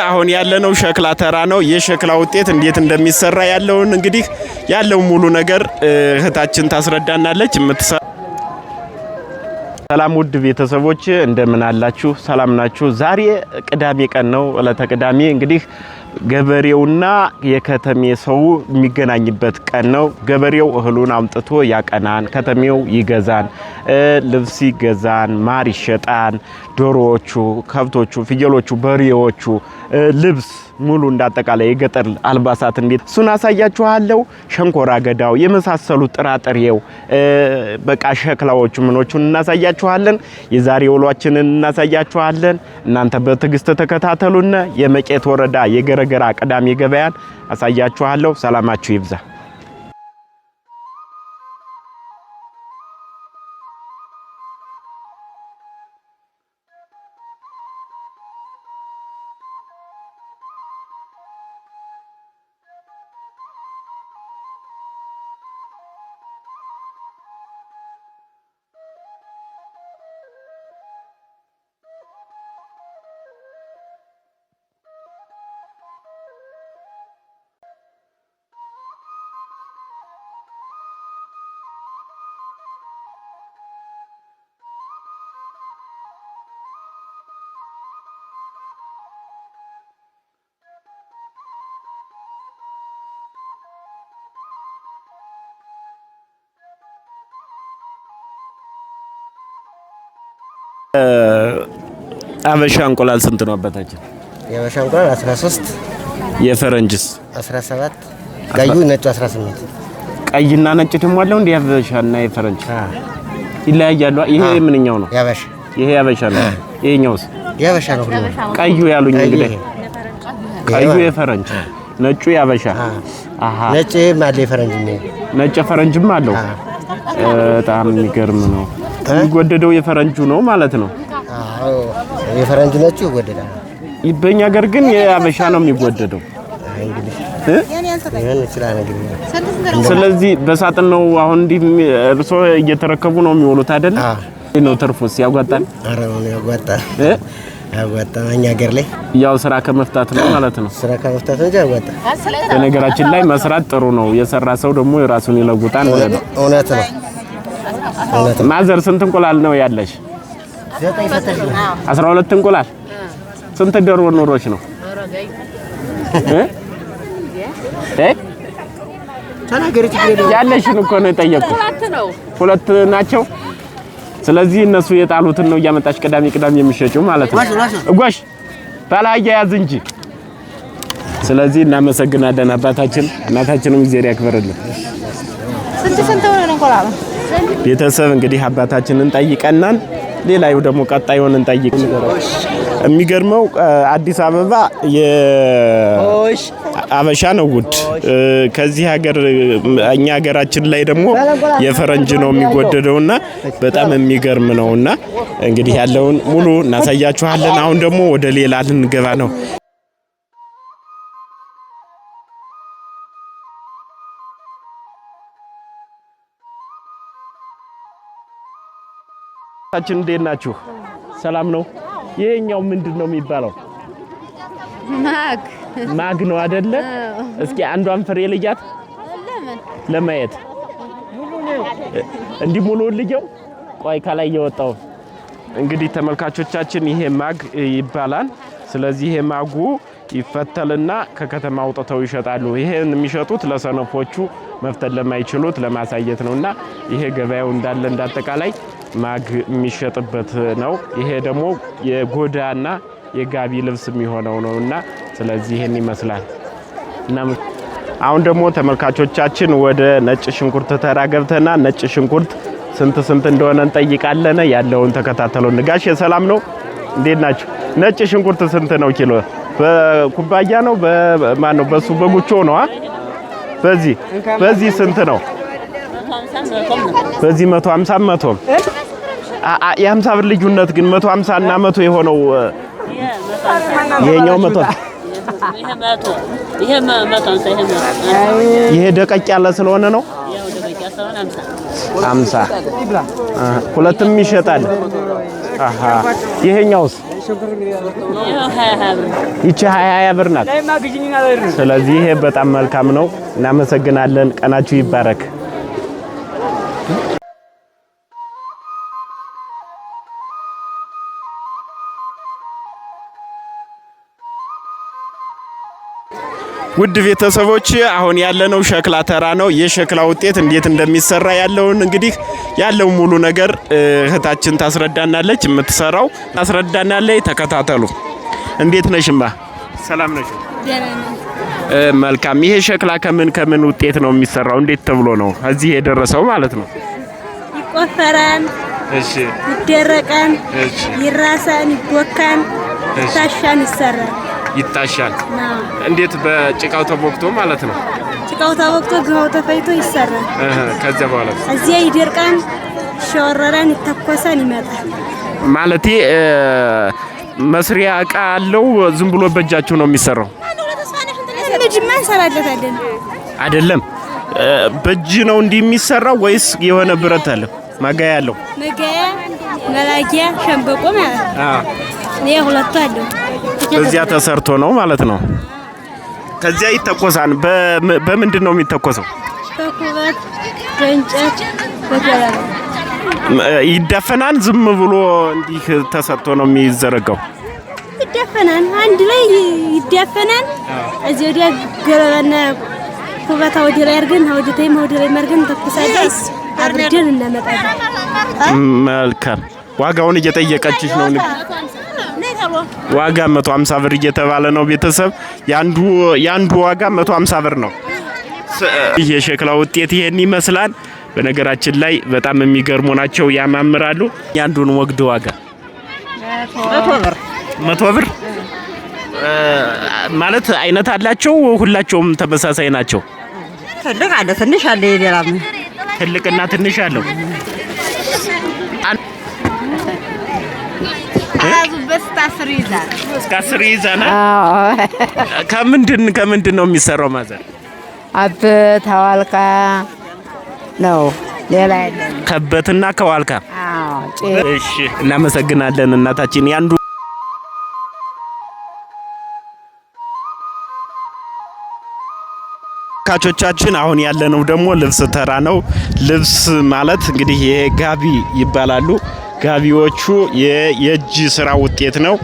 አሁን ያለነው ሸክላ ተራ ነው። የሸክላ ውጤት እንዴት እንደሚሰራ ያለውን እንግዲህ ያለው ሙሉ ነገር እህታችን ታስረዳናለች። ሰላም ውድ ቤተሰቦች እንደምን አላችሁ? ሰላም ናችሁ? ዛሬ ቅዳሜ ቀን ነው። ዕለተ ቅዳሜ እንግዲህ ገበሬውና የከተሜ ሰው የሚገናኝበት ቀን ነው። ገበሬው እህሉን አምጥቶ ያቀናን፣ ከተሜው ይገዛን፣ ልብስ ይገዛን፣ ማር ይሸጣን፣ ዶሮዎቹ፣ ከብቶቹ፣ ፍየሎቹ፣ በሬዎቹ፣ ልብስ ሙሉ እንዳጠቃላይ የገጠር አልባሳት እንዴት እሱን አሳያችኋለሁ። ሸንኮራ አገዳው የመሳሰሉ ጥራጥሬው በቃ ሸክላዎቹ ምኖቹን እናሳያችኋለን። የዛሬ ውሏችንን እናሳያችኋለን። እናንተ በትዕግስት ተከታተሉን። የመቄት ወረዳ የገረገራ ቅዳሜ ገበያን አሳያችኋለሁ። ሰላማችሁ ይብዛ። አበሻ እንቁላል ስንት ነው አባታችን? የአበሻ እንቁላል 13። የፈረንጅስ? 17፣ ቀዩ ነጩ 18። ቀይና ነጭ ደግሞ አለው እንዴ? የአበሻና የፈረንጅ ይለያያሉ። ይሄ ምንኛው ነው? የአበሻ። ይሄ የአበሻ ነው። ይሄኛውስ? የአበሻ ነው ሁሉ። ቀዩ ያሉኝ እንግዲህ ቀዩ የፈረንጅ፣ ነጩ የአበሻ። አሃ። ነጭ አለ፣ የፈረንጅ ነው። ነጭ የፈረንጅም አለው። በጣም የሚገርም ነው። የሚወደደው የፈረንጁ ነው ማለት ነው። አዎ፣ የፈረንጅ ነጩ ይወደዳል። በእኛ ሀገር ግን የአበሻ ነው የሚወደደው። ስለዚህ በሳጥን ነው አሁን እንዲህ እርሶ እየተረከቡ ነው የሚውሉት አይደል? ነው ትርፉስ ያጓጣል? ኧረ ያጓጣል። ያጓጣል። እኛ ሀገር ላይ ያው ስራ ከመፍታት ነው ማለት ነው። ስራ ከመፍታት እንጂ ያጓጣል። በነገራችን ላይ መስራት ጥሩ ነው። የሰራ ሰው ደግሞ የራሱን ይለውጣል ማለት ነው። እውነት ነው። ማዘር ስንት እንቁላል ነው ያለሽ? 12 እንቁላል። ስንት ዶሮ ኖሮች ነው? ያለሽን እኮ ነው የጠየኩት። ሁለት ናቸው። ስለዚህ እነሱ የጣሉትን ነው እያመጣሽ ቅዳሜ ቅዳሜ የሚሸጪው ማለት ነው። እጓሽ ባላያ ያዝ እንጂ። ስለዚህ እናመሰግናለን አባታችን፣ እናታችንም እግዚአብሔር ያክብርልን። ስንት ስንት ሆነ እንቁላሉ? ቤተሰብ እንግዲህ አባታችንን ጠይቀናል። ሌላው ደግሞ ቀጣዩን እንጠይቅ። የሚገርመው አዲስ አበባ የአበሻ ነው ውድ። ከዚህ ሀገር እኛ ሀገራችን ላይ ደግሞ የፈረንጅ ነው የሚወደደውና በጣም የሚገርም ነውና እንግዲህ ያለውን ሙሉ እናሳያችኋለን። አሁን ደግሞ ወደ ሌላ ልንገባ ነው። ታችን እንዴት ናችሁ? ሰላም ነው። ይሄኛው ምንድን ነው የሚባለው? ማግ። ማግ ነው አይደለ? እስኪ አንዷን ፍሬ ልያት ለማየት እንዲህ ሙሉ ልየው። ቆይ ከላይ የወጣው እንግዲህ ተመልካቾቻችን ይሄ ማግ ይባላል። ስለዚህ ይሄ ማጉ ይፈተልና ከከተማ አውጥተው ይሸጣሉ። ይሄን የሚሸጡት ለሰነፎቹ መፍተል ለማይችሉት ለማሳየት ነውና ይሄ ገበያው እንዳለ እንዳጠቃላይ ማግ የሚሸጥበት ነው። ይሄ ደግሞ የጎዳና የጋቢ ልብስ የሚሆነው ነውና ስለዚህ ይሄን ይመስላል። እና አሁን ደግሞ ተመልካቾቻችን ወደ ነጭ ሽንኩርት ተራ ገብተና ነጭ ሽንኩርት ስንት ስንት እንደሆነ እንጠይቃለን። ያለውን ተከታተሉ። ንጋሽ የሰላም ነው፣ እንዴት ናችሁ? ነጭ ሽንኩርት ስንት ነው ኪሎ? በኩባያ ነው በማን ነው? በሱ በጉቾ ነው። በዚህ በዚህ ስንት ነው? በዚህ 150 100 የ50 ብር ልዩነት ግን 150 እና 100 የሆነው ይሄኛው 100 ይሄ ደቀቅ ያለ ስለሆነ ነው። 50 ሁለትም ይሸጣል። አሃ ይሄኛውስ ይቺ 20 20 ብር ናት። ስለዚህ ይሄ በጣም መልካም ነው። እናመሰግናለን። ቀናችሁ ይባረክ። ውድ ቤተሰቦች አሁን ያለነው ሸክላ ተራ ነው። የሸክላ ውጤት እንዴት እንደሚሰራ ያለውን እንግዲህ ያለው ሙሉ ነገር እህታችን ታስረዳናለች። የምትሰራው ታስረዳናለች። ተከታተሉ። እንዴት ነሽማ? ሰላም ነሽ? መልካም። ይሄ ሸክላ ከምን ከምን ውጤት ነው የሚሰራው? እንዴት ተብሎ ነው እዚህ የደረሰው ማለት ነው? ይቆፈራል፣ እሺ፣ ይደረቃል፣ እሺ፣ ይራሳል፣ ይቦካል፣ ይታሻል፣ ይሰራል። ይታሻል። እንዴት? በጭቃው ተቦክቶ ማለት ነው። ጭቃው ተቦክቶ ግሃው ተፈይቶ ይሰራል። ከዚያ በኋላ እዚያ ይደርቃል፣ ይሸወረራል፣ ይተኮሳል፣ ይመጣል። ማለቴ መስሪያ እቃ አለው? ዝም ብሎ በእጃችሁ ነው የሚሰራው? ልጅማ እንሰራለታለን። አይደለም፣ በእጅ ነው እንዲህ የሚሰራው ወይስ የሆነ ብረት አለ ማጋያ አለው? መጋያ፣ መላጊያ፣ ሸንበቆ ማለት ነው። ይሄ ሁለቱ አለው። በዚያ ተሰርቶ ነው ማለት ነው። ከዚያ ይተኮሳል። በምንድን ነው የሚተኮሰው? በኩበት፣ በእንጨት፣ በገለባ ይደፈናል። ዝም ብሎ እንዲህ ተሰርቶ ነው የሚዘረጋው? ይደፈናል። አንድ ላይ ይደፈናል። እዚህ ወዲያ ገለባና ኩበታ ወደ ላይ አድርገን ወደ ታይም ወደ ላይ አድርገን ተኩሳለን። አብርደን እናመጣለን። መልካም። ዋጋውን እየጠየቀችሽ ነው። ዋጋ 150 ብር እየተባለ ነው። ቤተሰብ ያንዱ ዋጋ 150 ብር ነው። ይህ የሸክላ ውጤት ይሄን ይመስላል። በነገራችን ላይ በጣም የሚገርሙ ናቸው፣ ያማምራሉ። ያንዱን ወግድ ዋጋ 100 ብር ማለት አይነት አላቸው። ሁላቸውም ተመሳሳይ ናቸው። ትልቅ አለ፣ ትንሽ አለ፣ የሌላም ትልቅና ትንሽ አለው። እስከ 10 ይይዛል። ከምንድን ነው የሚሰራው? ማዘር አበት አዋልካ ነው፣ ሌላ የለም። ከበትና ከዋልካ። እሺ፣ እናመሰግናለን እናታችን። ያንዱ ካቾቻችን አሁን ያለነው ደግሞ ልብስ ተራ ነው። ልብስ ማለት እንግዲህ ይሄ ጋቢ ይባላሉ። ጋቢዎቹ የእጅ ስራ ውጤት ነው።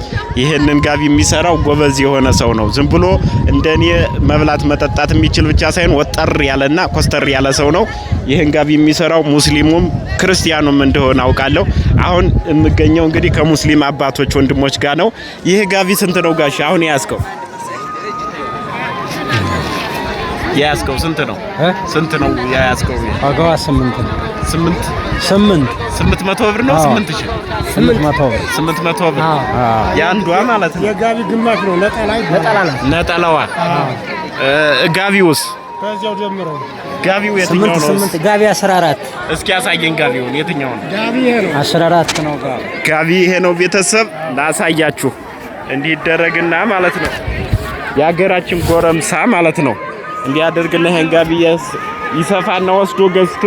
ይህንን ጋቢ የሚሰራው ጎበዝ የሆነ ሰው ነው። ዝም ብሎ እንደኔ መብላት መጠጣት የሚችል ብቻ ሳይሆን ወጠር ያለና ኮስተር ያለ ሰው ነው። ይህን ጋቢ የሚሰራው ሙስሊሙም ክርስቲያኑም እንደሆነ አውቃለሁ። አሁን የምገኘው እንግዲህ ከሙስሊም አባቶች ወንድሞች ጋር ነው። ይህ ጋቢ ስንት ነው ጋሽ? አሁን የያዝከው ስንት ነው? ስንት ነው የያዝከው? ዋጋዋ 8 ነው። 8 8 800 ብር ነው። 8000 800 ብር 800 ብር የአንዷ ማለት ነው። የጋቢ ግማሽ ነው። ነጠላ ይባላል። ነጠላዋ ጋቢውስ? ከዚያው ጀምሮ ጋቢው የትኛው ነው? 8 ጋቢ 14። እስኪ ያሳየን ጋቢውን የትኛው ነው? ጋቢ ይሄ ነው። 14 ነው ጋቢ። ጋቢ ይሄ ነው። ቤተሰብ ላሳያችሁ። እንዲህ ይደረግና ማለት ነው የሀገራችን ጎረምሳ ማለት ነው እንዲያደርግና ይሄን ጋቢ ይሰፋና ወስዶ ገዝቶ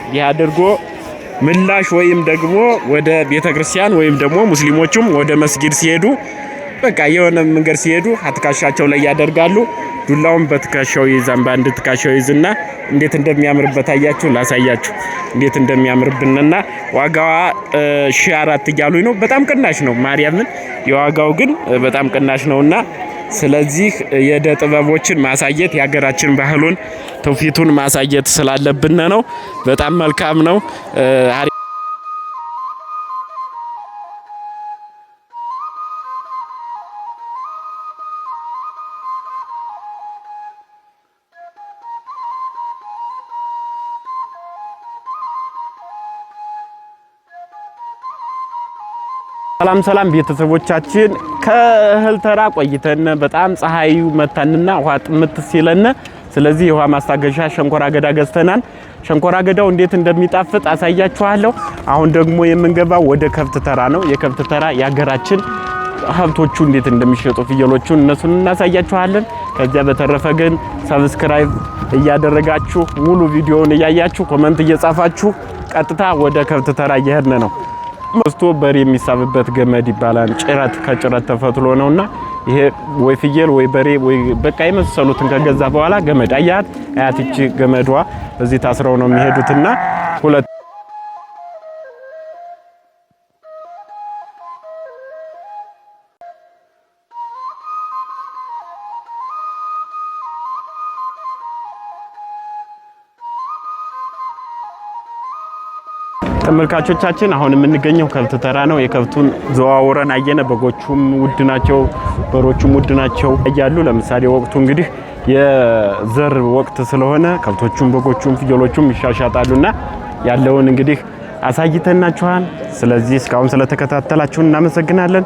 እንዲህ አድርጎ ምላሽ ወይም ደግሞ ወደ ቤተክርስቲያን ወይም ደግሞ ሙስሊሞቹም ወደ መስጊድ ሲሄዱ በቃ የሆነ መንገድ ሲሄዱ አትካሻቸው ላይ ያደርጋሉ። ዱላውን በትከሻው ይዛን በአንድ ትከሻው ይዝና እንዴት እንደሚያምርበት አያችሁ። ላሳያችሁ እንዴት እንደሚያምርብንና ዋጋዋ 1004 እያሉኝ ነው። በጣም ቅናሽ ነው። ማርያምን የዋጋው ግን በጣም ቅናሽ ነውና ስለዚህ የእደ ጥበቦችን ማሳየት የሀገራችን ባህሉን ትውፊቱን ማሳየት ስላለብን ነው። በጣም መልካም ነው። ሰላም ሰላም ቤተሰቦቻችን፣ ከእህል ተራ ቆይተን በጣም ፀሐዩ መታንና ውሃ ጥምት ሲለን፣ ስለዚህ የውሃ ማስታገሻ ሸንኮራ አገዳ ገዝተናል። ሸንኮራ አገዳው እንዴት እንደሚጣፍጥ አሳያችኋለሁ። አሁን ደግሞ የምንገባው ወደ ከብት ተራ ነው። የከብት ተራ የሀገራችን ሀብቶቹ እንዴት እንደሚሸጡ ፍየሎቹን እነሱን እናሳያችኋለን። ከዚያ በተረፈ ግን subscribe እያደረጋችሁ ሙሉ ቪዲዮውን እያያችሁ comment እየጻፋችሁ ቀጥታ ወደ ከብት ተራ እየሄድን ነው። መስቶ በሬ የሚሳብበት ገመድ ይባላል። ጭረት ከጭረት ተፈትሎ ነውና ይሄ ወይ ፍየል ወይ በሬ ወይ በቃ የመሰሉትን ከገዛ በኋላ ገመድ አያት አያት ይቺ ገመዷ እዚህ ታስረው ነው የሚሄዱትና ሁለት ተመልካቾቻችን አሁን የምንገኘው ከብት ተራ ነው። የከብቱን ዘዋውረን አየነ። በጎቹም ውድ ናቸው፣ በሮቹም ውድ ናቸው እያሉ ለምሳሌ ወቅቱ እንግዲህ የዘር ወቅት ስለሆነ ከብቶቹም በጎቹም ፍየሎቹም ይሻሻጣሉና ያለውን እንግዲህ አሳይተናችኋል። ስለዚህ እስካሁን ስለተከታተላችሁን እናመሰግናለን።